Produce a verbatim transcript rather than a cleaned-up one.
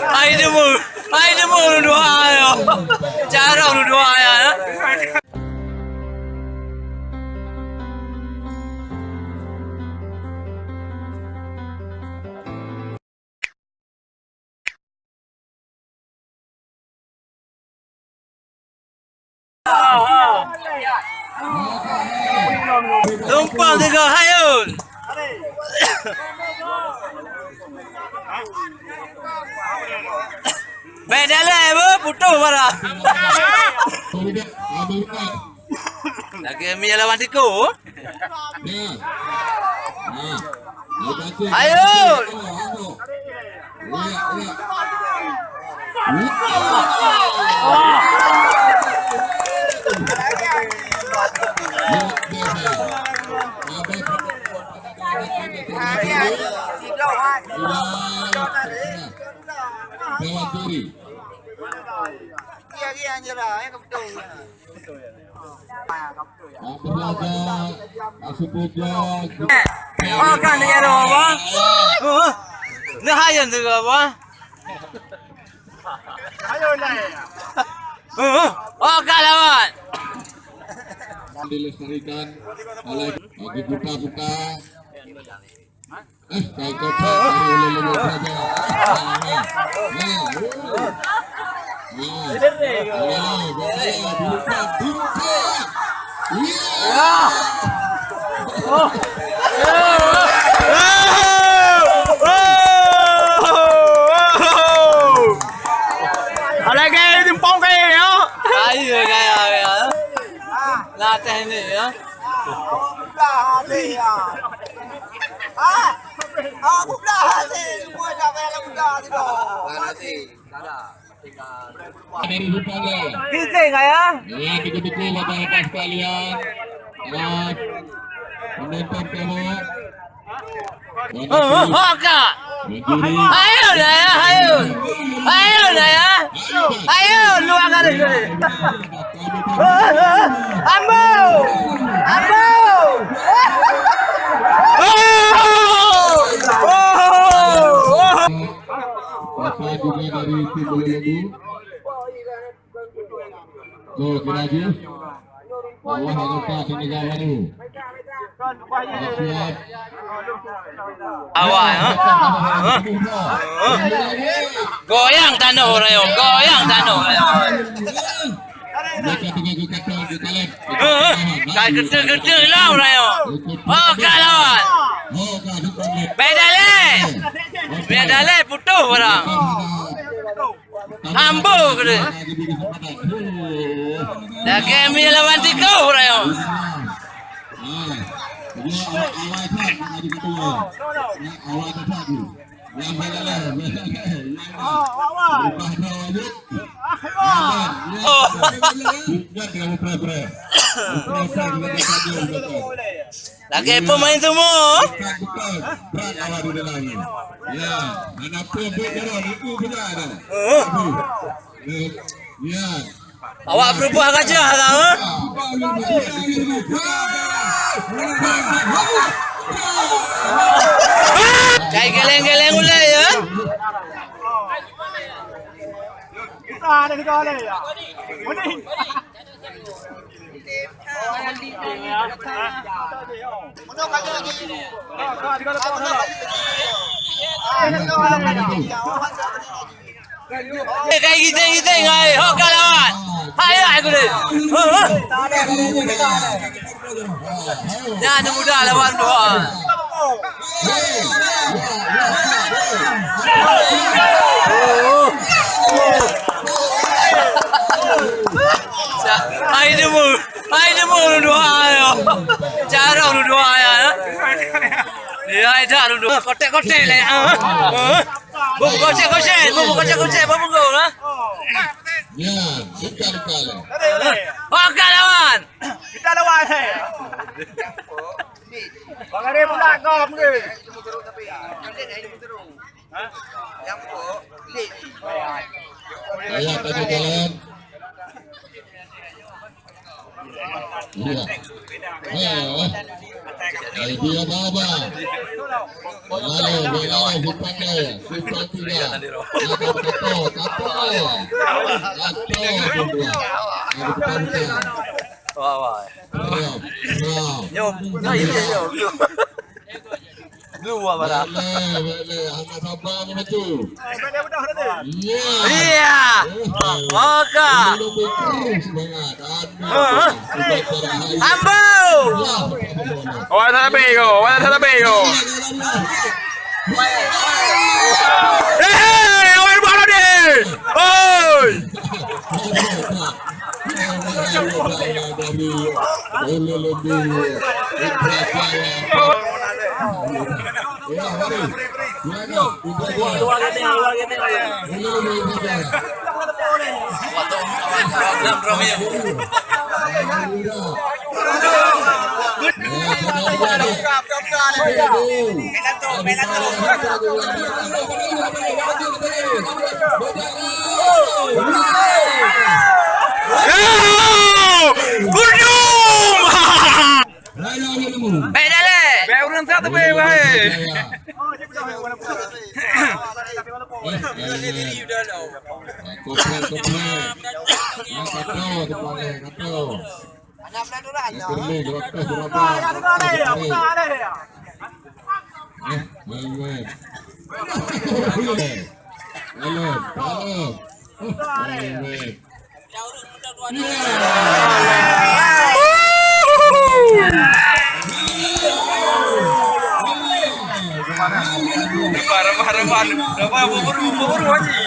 Hai jemu, hai jemu dua ayo. Carong dua ayo. Tumpang tiga hayun. Beda lah, bu, putus barang. Lagi mi lawan tiku. Ayo. Oh, kan dia ada apa? Oh, nah, hayun tu apa? Oh, oh, oh, kan lawan. Dilestarikan oleh Haji Buta-Buta. Eh, kai kotak dari ulun-ulun saja. Ada gaya jempol gaya ya. Ayo gaya gaya. Latih ni ya. Dari Hutang ya. Kita enggak ya? Ya, tiga-tiga Bapak-bapak sekalian. Ya. Penonton kamu. Oh, oh, oh, Kak. Ayo dah ya, ayo. Ayo dah ya. Ayo, luar garis dulu. Ambo! Ambo! Apa juga dari tim Bola Lembu? Tuh, kira lagi. Allah Akbar, Senegal baru. Siap. Awak, ha? Goyang tanoh, Rayong. Goyang tanoh, Rayong. Mereka tengah berkata, berkalam. Ha, ha. Kai keuteu-keuteu lah, Rayong. Oh, ka lawan. Beda leh. Beda leh, putus barang. Ambo keuh. Lagèe mi lawan tiga ureueng. Oh. Lagèe pemain semua. Bukan, bukan. Berat awak di dalam ni. Ya, mana pun ambil darah, itu benar dah. Huh? Aduh. Eh, ya. Awak berubah gajah lah, huh? Kai geleng-geleng ulai, ya? Kita ada kita ada, ya. Mending. Eh, kai giteng-giteng, ai, ho ka lawan. Hai, hai, gule. Ha, ha. Nyan muda lawan dua. Hai, jemu. Hai, jemu dua, ayo. Carong dua, ya. Ya, dah dua. Kotek-kotek leh, ah. Ah. Bung kotek-kotek, bung kotek-kotek, bung gol, ah. Ya, bukan, bukan. Bukan lawan. Kita lawan, eh. Bang Ari pula gom ke? Ayah tadi jalan. Iya. Iya. Idea baba. Lawan, lawan, simpang dua, simpang tiga. Lawan, kata, kata. Kata, kata. Lawan, kata, kata. Wah, wah. Nyom, nyom, nyom. Dua malah. Boleh, boleh. Hana sabar maju. Ya. Iya. Oka. Belum berterus semangat. Aduh. Ambo. Awak tak habis ko, awak tak habis ko. Eh, eh, awak buat apa ni? Oi. Baik dah leh. Baik ureueng tak tebeh, baik. Koprek, koprek. Yang kata, kepala yang kata. Yang kena, kata, berapa? Eh, main, main. Main, main. Main, main. Remah, remah, remah. Remah, bubur, bubur, Haji.